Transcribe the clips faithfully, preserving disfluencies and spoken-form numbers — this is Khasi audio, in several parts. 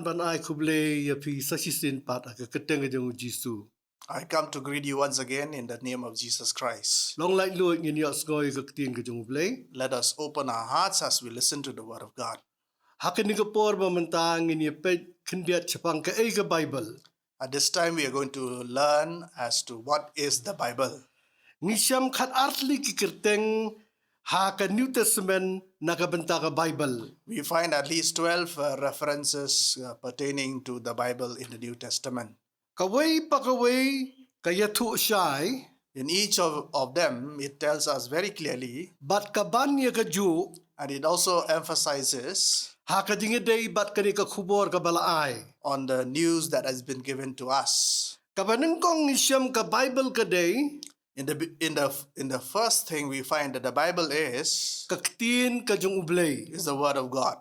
Ban ai khublei ïa phi sa shisien pat ha ka kyrteng ka jong u Jisu. I come to greet you once again in the name of Jesus Christ. Long laitluid ngin ïohsngew ïa ka ktien ka jong u Blei. Let us open our hearts as we listen to the word of God. Ha kane ka por ba mynta ngin ïa peit khyndiat shaphang kaei ka Baibl. At this time, we are going to learn as to what is the Bible. Ngi shem khat ar tylli ki kyrteng ha ka New Testament na ka bynta ka Baibl. We find at least twelve, uh, references, uh, pertaining to the Bible in the New Testament. Kawei pa kawei ka ïathuh shai. In each of, of them, it tells us very clearly. Bad ka ban ïa kajuh. And it also emphasizes. Ha ka jingïadei bad kane ka khubor kaba la ai. On the news that has been given to us. Kaba nyngkong ngi shem ka Baibl ka dei. In the, in the, in the first thing we find that the Bible is. Ka ktien ka jong u Blei. Is the word of God.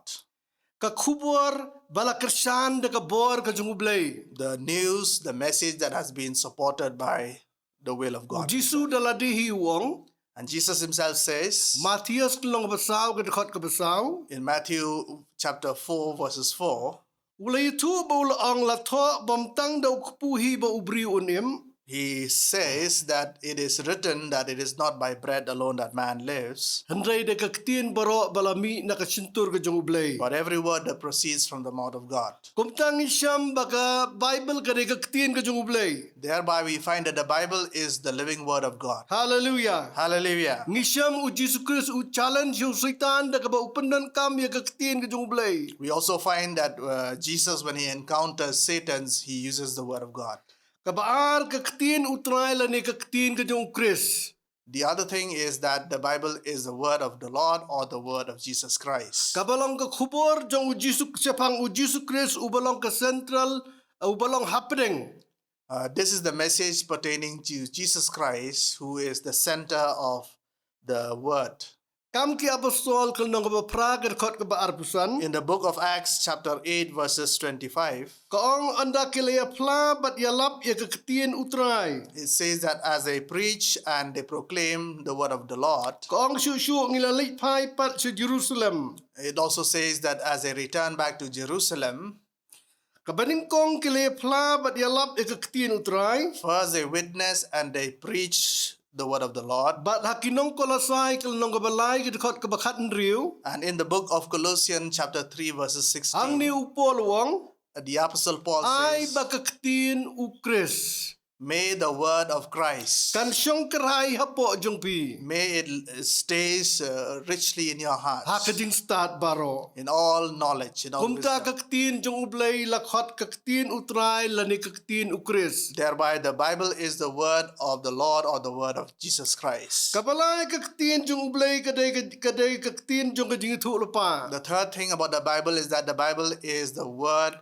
Ka khubor ba la kyrshan da ka bor ka jong u Blei. The news, the message that has been supported by the will of God. U Jisu da lade hi u ong. And Jesus himself says. Mathaios ka lynnong ba saw ka dkhot kaba saw. In Matthew chapter four verses four. U la ïathuh ba u la ong la thoh bym tang da u kpu hi ba u briew un im. He says that it is written that it is not by bread alone that man lives. Hynrei da ka ktien baroh ba la mih na ka shyntur ka jong u Blei. But every word that proceeds from the mouth of God. Kumta ngi shem ba ka Baibl ka dei ka ktien ka jong u Blei. Thereby we find that the Bible is the living word of God. Hallelujah. Hallelujah. Ngi shem u Jisu Khrist u challenge u Soitan da kaba u pyndonkam ïa ka ktien ka jong u Blei. We also find that, uh, Jesus, when he encounters Satan's, he uses the word of God. Kaba ar, ka ktien u Trai lane ka ktien ka jong u Khrist. The other thing is that the Bible is the word of the Lord or the word of Jesus Christ. Kaba long ka khubor jong u Jisu, shaphang u Jisu Khrist uba long ka central, uh, uba long hapdeng. Uh, this is the message pertaining to Jesus Christ, who is the center of the word. Kam ki Apostol ka lynnong kaba phra ka dkhot kaba arphew san. In the book of Acts chapter eight verses twenty-five. Ka ong ynda ki la ïaphla bad ïalap ïa ka ktien u Trai. It says that as they preach and they proclaim the word of the Lord. Ka ong shuh shuh ngi la leit phai pat sha Jerusalem. It also says that as they return back to Jerusalem. Kaba nyngkong ki la ïaphla bad ïalap ïa ka ktien u Trai. First they witness and they preach the word of the Lord. Bad ha ki nong Kolosai ka lynnong kaba lai ka dkhot kaba khathynriew. And in the book of Colossians chapter three verses sixteen. Hangne u Paul u ong. The apostle Paul says. Ai ba ka ktien u Khrist. May the word of Christ. Kan shong kyrhai hapoh jong phi. May it, uh, stays, uh, richly in your hearts. Ha ka jingstad baroh. In all knowledge, in all wisdom. Kumta ka ktien jong u Blei la khot ka ktien u Trai lane ka ktien u Khrist. Thereby the Bible is the word of the Lord or the word of Jesus Christ. Kaba lai ka ktien jong u Blei ka dei ka, ka dei ka ktien jong ka jingïathuhlypa. The third thing about the Bible is that the Bible is the word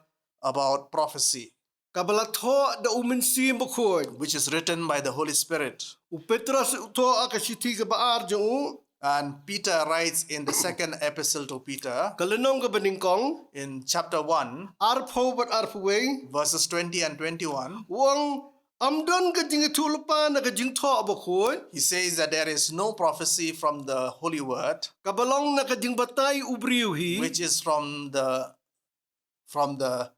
about prophecy. Kaba la thoh da u Mynsiem Bakhuid. Which is written by the Holy Spirit. U Petros u thoh ha ka shithi kaba ar jong u. And Peter writes in the second epistle to Peter. Ka lynnong kaba nyngkong. In chapter one. Arphew bad arphew wei. Verses twenty and twenty-one. U ong ym don ka jingïathuhlypa na ka jingthoh bakhuid. He says that there is no prophecy from the Holy Word. Kaba long na ka jingbatai u briew hi. Which is from the from the,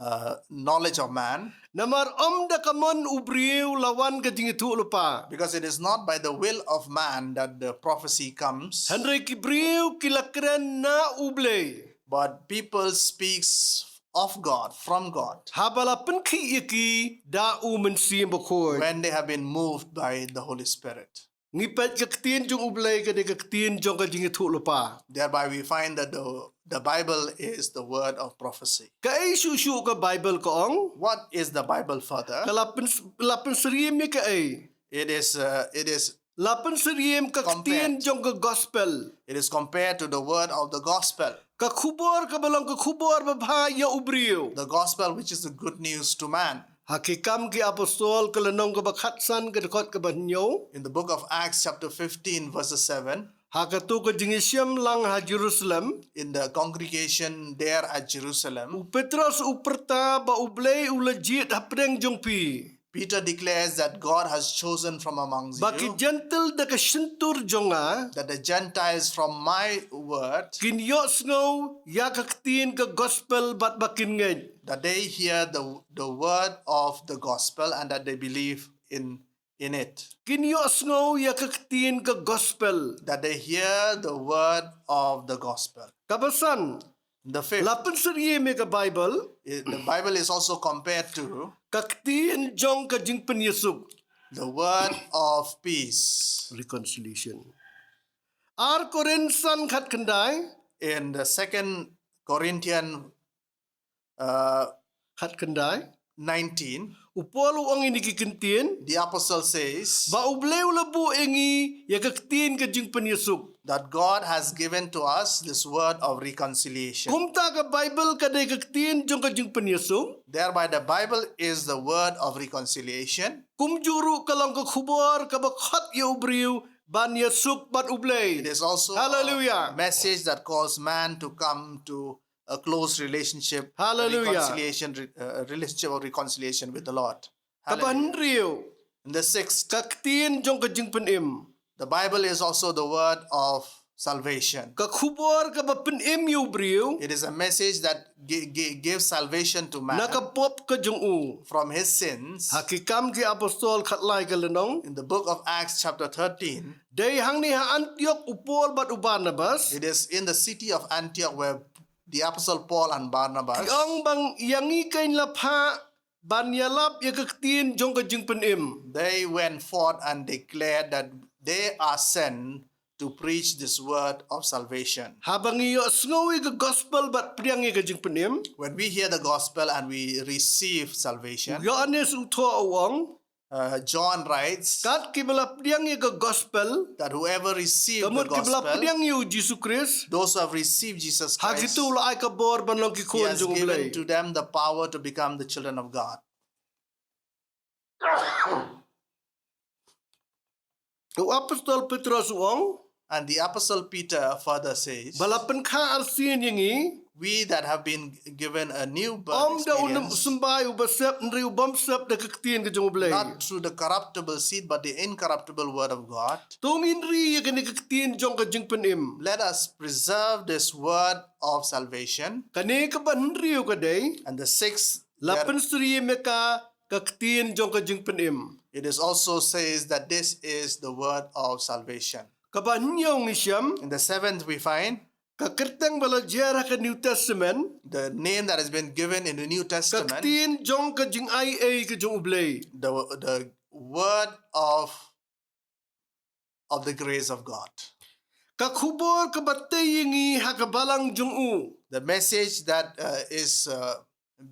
uh, knowledge of man. Namar ym da ka mon u briew la wan ka jingïathuhlypa. Because it is not by the will of man that the prophecy comes. Hynrei ki briew ki la kren na u Blei. But people speaks of God, from God. Haba la pynkhih ïa ki da u Mynsiem Bakhuid. When they have been moved by the Holy Spirit. Ngi peit ka ktien jong u Blei ka dei ka ktien jong ka jingïathuhlypa. Thereby we find that the, the Bible is the word of prophecy. Kaei shuh shuh ka Baibl ka ong? What is the Bible further? Ka la pyn, la pynsyriem ïa kaei? It is, uh, it is. La pynsyriem ka ktien jong ka gospel. It is compared to the word of the gospel. Ka khubor kaba long ka khubor babha ïa u briew. The gospel which is the good news to man. Ha ki Kam ki Apostol ka lynnong kaba khatsan ka dkhot kaba hynñiew. In the book of Acts chapter fifteen verses seven. Ha kato ka jingïashem lang ha Jerusalem. In the congregation there at Jerusalem. U Petros u pyrta ba u Blei u la jied hapdeng jong phi. Peter declares that God has chosen from amongst ba ki you, Jentil da ka shyntur jong nga, that the Gentiles from my word, kin ïohsngew ïa ka ktien ka gospel bad ba kin ngeit. That they hear the, the word of the gospel and that they believe in, in it. Kin ïohsngew ïa ka ktien ka gospel. That they hear the word of the gospel. Kaba san, the fifth, la pynsyriem ïa ka Bible, i-, the Bible is also compared to ka ktien jong ka jingpynïasuk. The word of peace. Reconciliation. Ar Korinth san khatkhyndai. In the Second Corinthian, uh, khatkhyndai, nineteen, u Paul u ong ïa kine ki ktien, the apostle says, ba U Blei u la buh ïa ngi ïa ka ktien ka jingpynïasuk. That God has given to us this word of reconciliation. Kumta ka Bible ka dei ka ktien jong ka jingpynïasuk. Thereby the Bible is the word of reconciliation. Kumjuh ruh ka long ka khubor kaba khot ïa u briew ban ïasuk bad U Blei. It is also, hallelujah, a message that calls man to come to a close relationship, a, hallelujah, reconciliation, re-, uh, relationship of reconciliation with the Lord. Kaba, hallelujah, hynriew, and the sixth, ka ktien jong ka jingpynim. The Bible is also the word of salvation. Ka khubor kaba pynim ïa u briew. It is a message that gi-, gi-, gives salvation to man, na ka pop ka jong u, from his sins. Ha Ki Kam ki Apostol khatlai ka lynnong. In the book of Acts chapter thirteen, dei hangne ha Antioch u Paul bad u Barnabas. It is in the city of Antioch where the apostle Paul and Barnabas, ki ong ba ïa ngi kein la phah ban ïalap ïa ka ktien jong ka jingpynim. They went forth and declared that they are sent to preach this word of salvation. Haba ngi ïohsngew ïa ka gospel bad pdiang ïa ka jingpynim. When we hear the gospel and we receive salvation, u Ïoannis u thoh u ong, uh, John writes, kat kiba la pdiang ïa ka gospel, that whoever received the gospel, ka mut kiba la pdiang ïa u Jisu Khrist, those who have received Jesus Christ, ha kito u la ai ka bor ban long ki khun jong U Blei. He has given to them the power to become the children of God. U Apostol Petros u ong, and the apostle Peter further says, ba la pynkha arsien ïa ngi, we that have been given a new birth experience, ym da u symbai uba sep, hynrei u bym sep da ka ktien ka jong U Blei. Not through the corruptible seed, but the incorruptible word of God. To ngin ri ïa kane ka ktien jong ka jingpynim. Let us preserve this word of salvation. Kane kaba hynriew ka dei, and the sixth, la pynsyriem ïa ka ka ktien jong ka jingpynim. It is also says that this is the word of salvation. Kaba hynñiew ngi shem, in the seventh we find, ka kyrteng ba la jer ha ka New Testament, the name that has been given in the New Testament, ka ktien jong ka jingaiei ka jong U Blei. The, the word of of the grace of God. Ka khubor kaba tei ïa ngi ha ka balang jong u. The message that, uh, is, uh,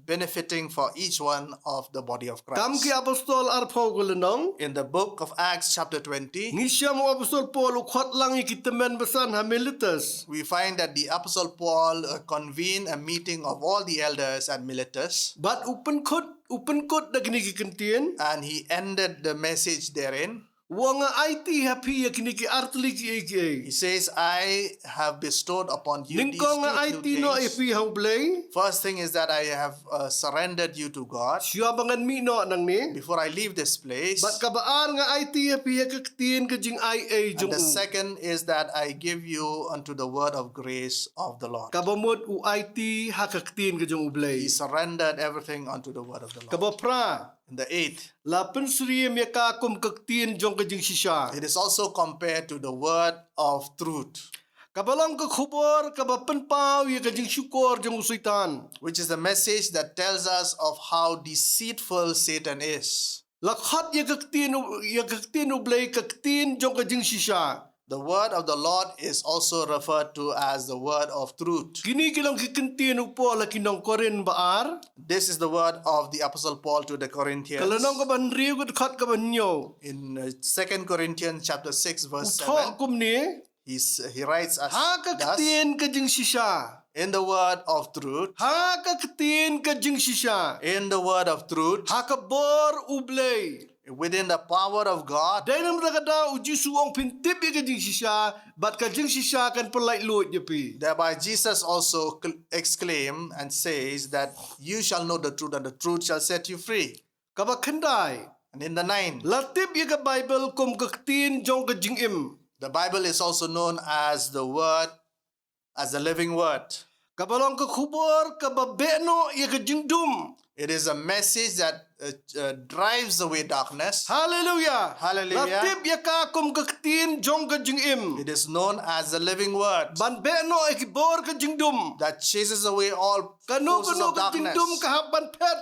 benefiting for each one of the body of Christ. Kam ki Apostol arphew ka lynnong, in the book of Acts chapter twenty, ngi shem u Apostol Paul u khot lang ïa ki tymmen basan ha Miletus. We find that the Apostle Paul, uh, convened a meeting of all the elders at Miletus. Bad u pynkut, u pynkut da kine ki ktien. And he ended the message therein. U ong nga aiti ha phi ïa kine ki artylli kiei kiei. He says, "I have bestowed upon you these two new things." Nyngkong nga aiti noh ïa phi ha U Blei. First thing is that I have, uh, surrendered you to God. Shuwa ba ngan mih noh nangne. Before I leave this place. Bad kaba ar nga aiti ha phi ïa ka ktien ka jingaiei jong u. And the second is that I give you unto the word of grace of the Lord. Kaba mut u aiti ha ka ktien ka jong U Blei. He surrendered everything unto the word of the Lord. Kaba phra. In the eighth, la pynsyriem ïa ka kum ka ktien jong ka jingshisha. It is also compared to the word of truth. Kaba long ka khubor kaba pynpaw ïa ka jingshukor jong u Soitan. Which is the message that tells us of how deceitful Satan is. La khot ïa ka ktien u, ïa ka ktien U Blei ka ktien jong ka jingshisha. The word of the Lord is also referred to as the word of truth. Kine ki long ki ktien u Paul ha ki nong Korinth ba ar. This is the word of the Apostle Paul to the Corinthians. Ka lynnong kaba hynriew, ka dkhot kaba hynñiew. In, uh, Second Corinthians chapter six, verse seven, u thoh kumne. He's, he writes as thus, ha ka ktien ka jingshisha. In the word of truth. Ha ka ktien ka jingshisha. In the word of truth. Ha ka bor U Blei. Within the power of God. Dei namar kata u Jisu u ong phin tip ïa ka jingshisha, bad ka jingshisha kan pyllait luid ïa phi. Thereby Jesus also cl-, exclaim and says that, "You shall know the truth, and the truth shall set you free." Kaba khyndai. And in the ninth, la tip ïa ka Bible kum ka ktien jong ka jingim. The Bible is also known as the word, as the living word. Kaba long ka khubor kaba beh noh ïa ka jingdum. It is a message that uh, uh, drives away darkness. Hallelujah. Hallelujah. La tip ïa ka kum ka ktien jong ka jingim. It is known as the living word. Ban beh noh ïa ki bor ka jingdum. That chases away all forces of darkness. Kano kano ka jingdum ka hap ban phet.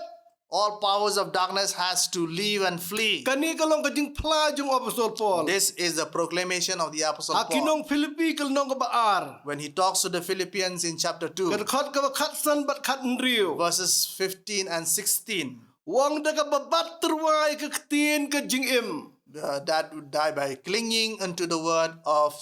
All powers of darkness has to leave and flee. Kane ka long ka jingphla jong u Apostol Paul. This is the proclamation of the Apostle Paul. Ha ki nong Philippi ka lynnong kaba ar. When he talks to the Philippians in chapter two, ka dkhot kaba khatsan bad khathynriew, verses fifteen and sixteen. U ong da kaba bat tyrwa ïa ka ktien ka jingim. Uh, that would die by clinging unto the word of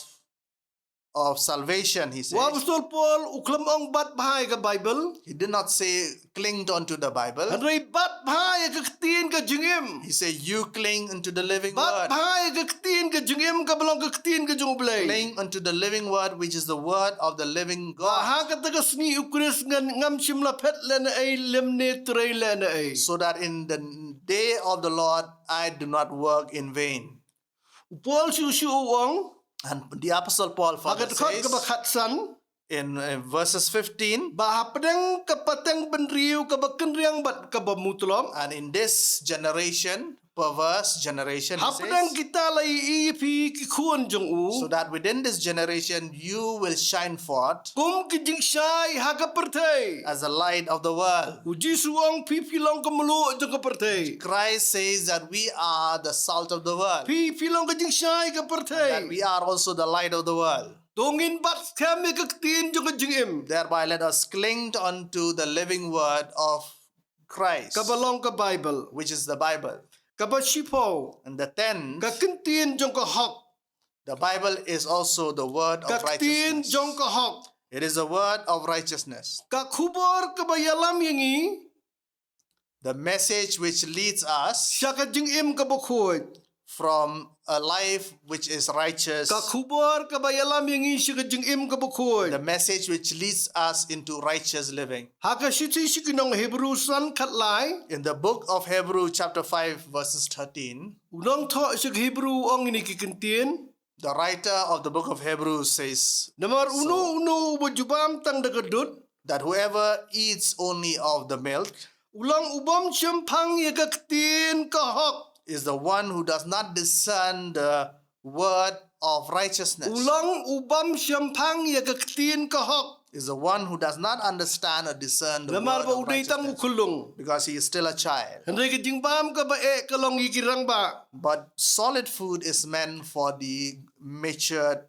of salvation, he says. U Apostol Paul u khlem ong bat bha ïa ka Bible. He did not say cling unto the Bible. Hynrei bat bha ïa ka ktien ka jingim. He said, "You cling unto the living word." Bat bha ïa ka ktien ka jingim kaba long ka ktien ka jong U Blei. Cling unto the living word, which is the word of the living God. Ba ha kata ka sngi U Khrist ngan ngam shym la phet lehnohei lymne trei lehnohei. So that in the day of the Lord I do not work in vain. U Paul shuh shuh u ong. And the Apostle Paul further says, ha ka dkhot kaba khatsan, in uh, verses fifteen, ba hapdeng ka pateng bynriew kaba kynriang bad kaba mutlop. And in this generation, perverse generation, he says, hapdeng kita la ïohi ïa phi ki khun jong u. So that within this generation you will shine forth. Kum ki jingshai ha ka pyrthei. As the light of the world. U Jisu u ong phi phi long ka mluh jong ka pyrthei. Christ says that we are the salt of the world. Phi phi long ka jingshai ka pyrthei. And that we are also the light of the world. To ngin bat skhem ïa ka ktien jong ka jingim. Thereby let us cling unto the living word of Christ. Kaba long ka Bible. Which is the Bible. Kaba shiphew. And the tenth. Ka ktien jong ka hok. The Bible is also the word of righteousness. Ka ktien jong ka hok. It is the word of righteousness. Ka khubor kaba ïalam ïa ngi. The message which leads us. Sha ka jingim kaba khuid. From a life which is righteous. Ka khubor kaba ïalam ïa ngi sha ka jingim kaba khuid. The message which leads us into righteous living. Ha ka shithi sha ki nong Hebru san khatlai. In the book of Hebrew chapter five verses thirteen. U nongthoh sha ki Hebru u ong ïa kine ki ktien. The writer of the book of Hebrews says, namar uno uno uba jubab tang da ka dud. That whoever eats only of the milk, u long u bym shemphang ïa ka ktien ka hok. Is the one who does not discern the word of righteousness. U long u bym shemphang ïa ka ktien ka hok. Is the one who does not understand or discern the word of righteousness. Namar ba u dei tang u khyllung. Because he is still a child. Hynrei ka jingbam kaba eh ka long ïa ki rangbah. But solid food is meant for the matured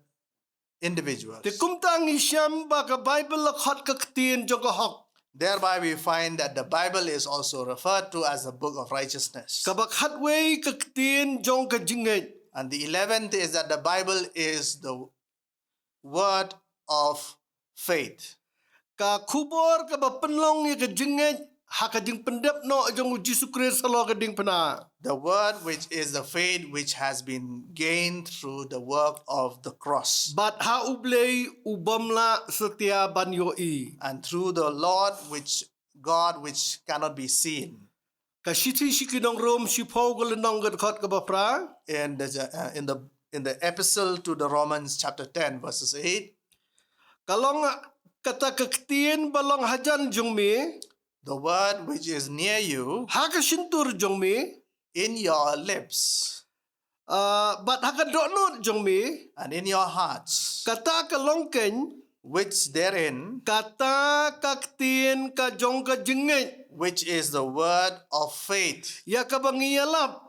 individuals. Te kumta ngi shem ba ka Bible la khot ka ktien jong ka hok. Thereby we find that the Bible is also referred to as the book of righteousness. Kaba khatwei ka ktien jong ka jingngeit. And the eleventh is that the Bible is the word of faith. Ka khubor kaba pynlong ïa ka jingngeit ha ka jingpyndep noh jong u Jisu Khrist halor ka diengphna. The word which is the faith which has been gained through the work of the cross. Bad ha U Blei u bym lah satia ban ïohi. And through the Lord which, God which cannot be seen. Ka shithi sha ki nong Rom shiphew ka lynnong ka dkhot kaba phra. In the, uh, in the, in the epistle to the Romans chapter ten verses eight. Ka long kata ka ktien ba long hajan jong me. The word which is near you. Ha ka shyntur jong me. In your lips. Ah, bad ha ka dohnud jong me. And in your hearts. Kata ka long keiñ. Which therein. Kata ka ktien ka jong ka jingngeit. Which is the word of faith. Ïa kaba ngi ïalap.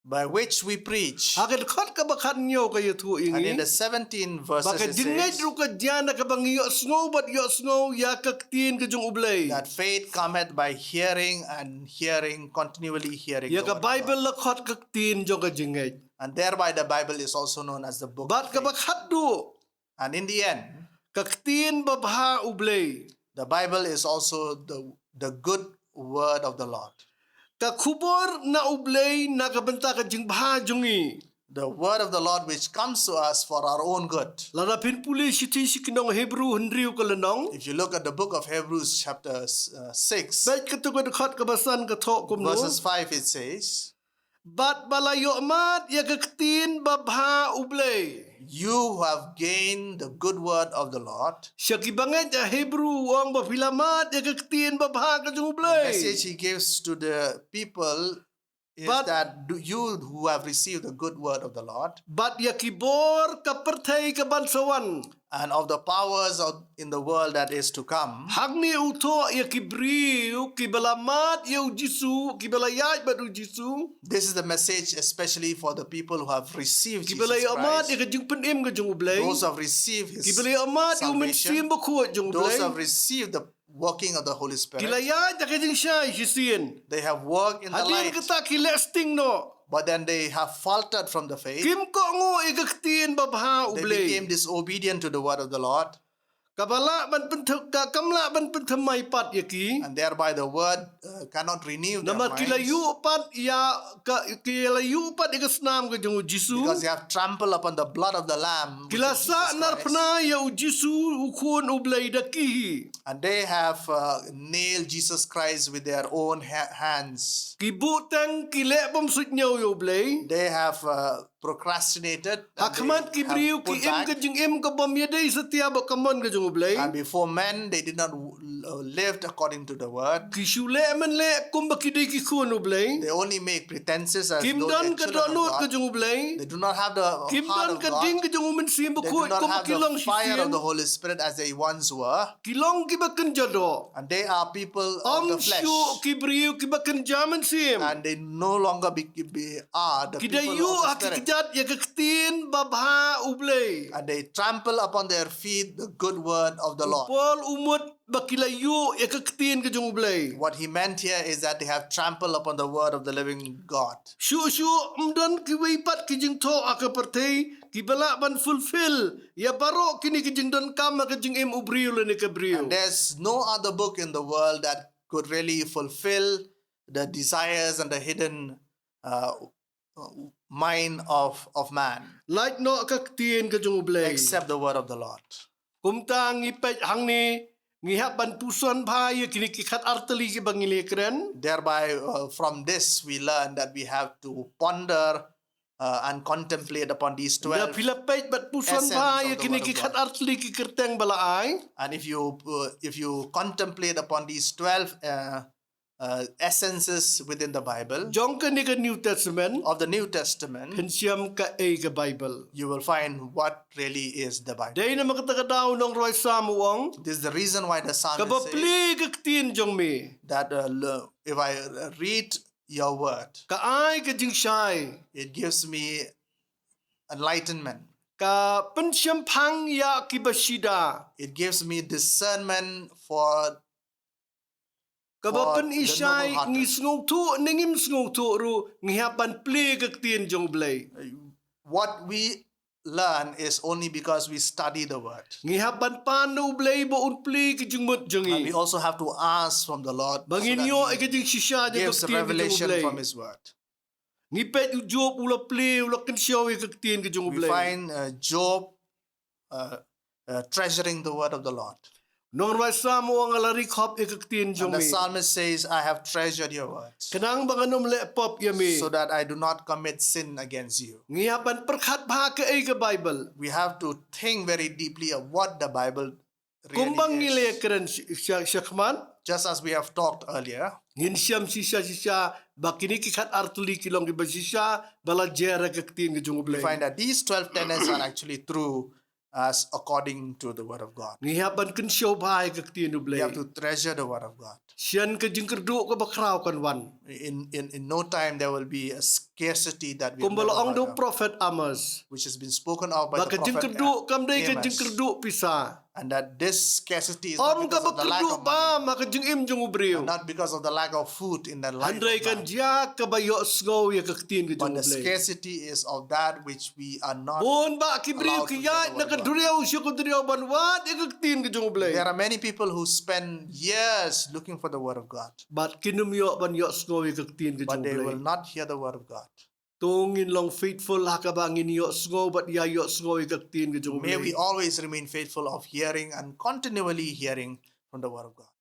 By which we preach. Ha ka dkhot kaba khathynñiew ka ïathuh ïa ngi. And in the seventeenth verses it says. Ba ka jingngeit ruh ka jia na kaba ngi ïohsngew bad ïohsngew ïa ka ktien ka jong U Blei. That faith cometh by hearing and hearing, continually hearing the word of God. Ïa ka Bible la khot ka ktien jong ka jingngeit. And thereby the Bible is also known as the book of faith. Bad kaba khatduh. And in the end, ka ktien babha U Blei. The Bible is also the, the good word of the Lord. Ka khubor na U Blei na ka bynta ka jingbha jong ngi. the word of the Lord which comes to us for our own good. Lada phin pule shithi sha ki nong Hebru hynriew ka lynnong. If you look at the book of Hebrews chapter uh, six, Peit katto ka dkhot kaba san ka thoh kumno. Verses five it says, Bad ba la ïohmad ïa ka ktien babha U Blei. You have gained the good word of the Lord. Sha ki bangeit ha Hebru u ong ba phi la mad ïa ka ktien babha ka jong U Blei. The message he gives to the people is But that do you who have received the good word of the Lord, Bad ïa ki bor ka pyrthei ka ban sa wan. And of the powers of, in the world that is to come. Hangne u thoh ïa ki briew kiba la mad ïa U Jisu, kiba la ïaid bad U Jisu. This is the message especially for the people who have received Kiba la Jesus ïohmad Christ. Ïa ka jingpynim ka jong U Blei. Those who have received his Kiba la ïohmad ïa U salvation. Mynsiem Bakhuid jong U Blei. Those who have received the working of the Holy Spirit. Ki la ïaid da ka jingshai shisien. They have worked in the Hadien light. Kata ki leh sting noh. But then they have faltered from the faith. Kim kohnguh ïa ka ktien babha U Blei. They became disobedient to the word of the Lord. Kaba lah ban pynthem, ka, kam lah ban pynthymmai pat ïa ki. And thereby the word uh, cannot renew their minds. Namar ki la ïuh pat ïa ka, ki la ïuh pat ïa ka snam ka jong U Jisu. Because they have trampled upon the blood of the Lamb, which is Jesus Christ. Ki la sah narphna ïa U Jisu u khun U Blei da ki hi. And they have uh, nailed Jesus Christ with their own ha- hands. Ki buhteng ki leh bym suidñiew ïa U Blei. They have uh, procrastinated. Ha khmat ki briew ki im ka jingim ka bym ïadei satia bad ka mon ka jong U Blei. And before men, they did not uh, lived according to the word. Ki shu leh mynleh kumba ki dei ki khun U Blei. They only make pretenses as though they're children of God. Kim don ka dohnud ka jong U Blei. They do not have the heart of God. Kim don ka ding ka jong U Mynsiem Bakhuid kumba ki long shisien. They do not have the fire of the Holy Spirit as they once were. Ki long kiba kynja doh. And they are people of the flesh. Ym shuh ki briew kiba kynja mynsiem. And they no longer be, be, are the people of the Spirit. Ki da ïuh ha ki kjat ïa ka ktien babha U Blei. And they trample upon their feet the good word of the Lord. U Paul u mut ba ki la ïuh ïa ka ktien ka jong U Blei. What he meant here is that they have trampled upon the word of the living God. Shuh shuh ym don kiwei pat ki jingthoh ha ka pyrthei kiba lah ban fulfill ïa baroh kine ki jingdonkam ha ka jingim u briew lane ka briew. And there's no other book in the world that could really fulfill the desires and the hidden uh, mind of, of man. Lait noh ka ktien ka jong U Blei. Except the word of the Lord. Kumta ngi peit hangne, ngi hap ban puson bha ïa kine ki khatar tylli kiba ngi la kren. Thereby, uh, from this, we learn that we have to ponder uh, and contemplate upon these twelve essence of the word of God. Lada phi la peit bad puson bha ïa kine ki khatar tylli ki kyrteng ba la ai. And if you, uh, if you contemplate upon these twelve uh, uh, essences within the Bible, jong kane ka New Testament, of the New Testament, phin shem kaei ka Bible. You will find what really is the Bible. Dei namar kata ka daw u nongrwai Salm u ong. This is the reason why the psalmist says, kaba plie ka ktien jong me, that uh, lo- if I read your word, ka ai ka jingshai. It gives me enlightenment. Ka pynshemphang ïa kiba shida. It gives me discernment for Kaba pynshai ngi sngewthuh ne ngim sngewthuh ruh ngi hap ban plie ka ktien jong U Blei. What we learn is only because we study the word. Ngi hap ban pan na U Blei ba un plie ka jingmut jong ngi. And we also have to ask from the Lord ba ngin ïoh ïa ka jingshisha jong ka ktien ka jong U Blei. Ngi peit u Job u la plie, u la kynshew ïa ka ktien ka jong U Blei. We find uh, Job uh, uh, treasuring the word of the Lord. Nongrwai Salm u ong nga la ri khop ïa ka ktien jong me. And the psalmist says, I have treasured your words. Khnang ba ngan ym leh pop ïa me. So that I do not commit sin against you. Ngi hap ban pyrkhat bha kaei ka Bible. We have to think very deeply of what the Bible really is. Kumba ngi la kren sh- sh- shakhmat. Just as we have talked earlier. Ngin shem shisha shisha ba kine ki khatar tylli ki long kiba shisha ba la jer ïa ka ktien ka jong U Blei. We find that these twelve tenets are actually true as according to the word of God. Ngi hap ban kynshew bha ïa ka ktien U Blei. We have to treasure the word of God. Shen ka jingkyrduh kaba khraw kan wan. In, in, in no time there will be a scarcity that we have never heard of. Kumba la ong da u prophet Amos. Which has been spoken of by the prophet Amos. Ba ka jingkyrduh kam dei ka jingkyrduh pisa. And that this scarcity is not because of the lack of money. Ym kaba kyrduh bam ha ka jingim jong u briew. And not because of the lack of food in the life of man. Hynrei kan jia kaba ïohsngew ïa ka ktien ka jong U Blei. But the scarcity is of that which we are not allowed to hear the word of God. Bun bah ki briew ki ïaid na ka duriaw sha ka duriaw ban wad ïa ka ktien ka jong U Blei. There are many people who spend years looking for the word of God. Bad kin ym ïoh ban ïohsngew ïa ka ktien ka jong U Blei. But they will not hear the word of God. To ngin long faithful ha kaba ngin ïohsngew bad ïa ïohsngew ïa ka ktien ka jong U Blei. May we always remain faithful of hearing and continually hearing from the Word of God.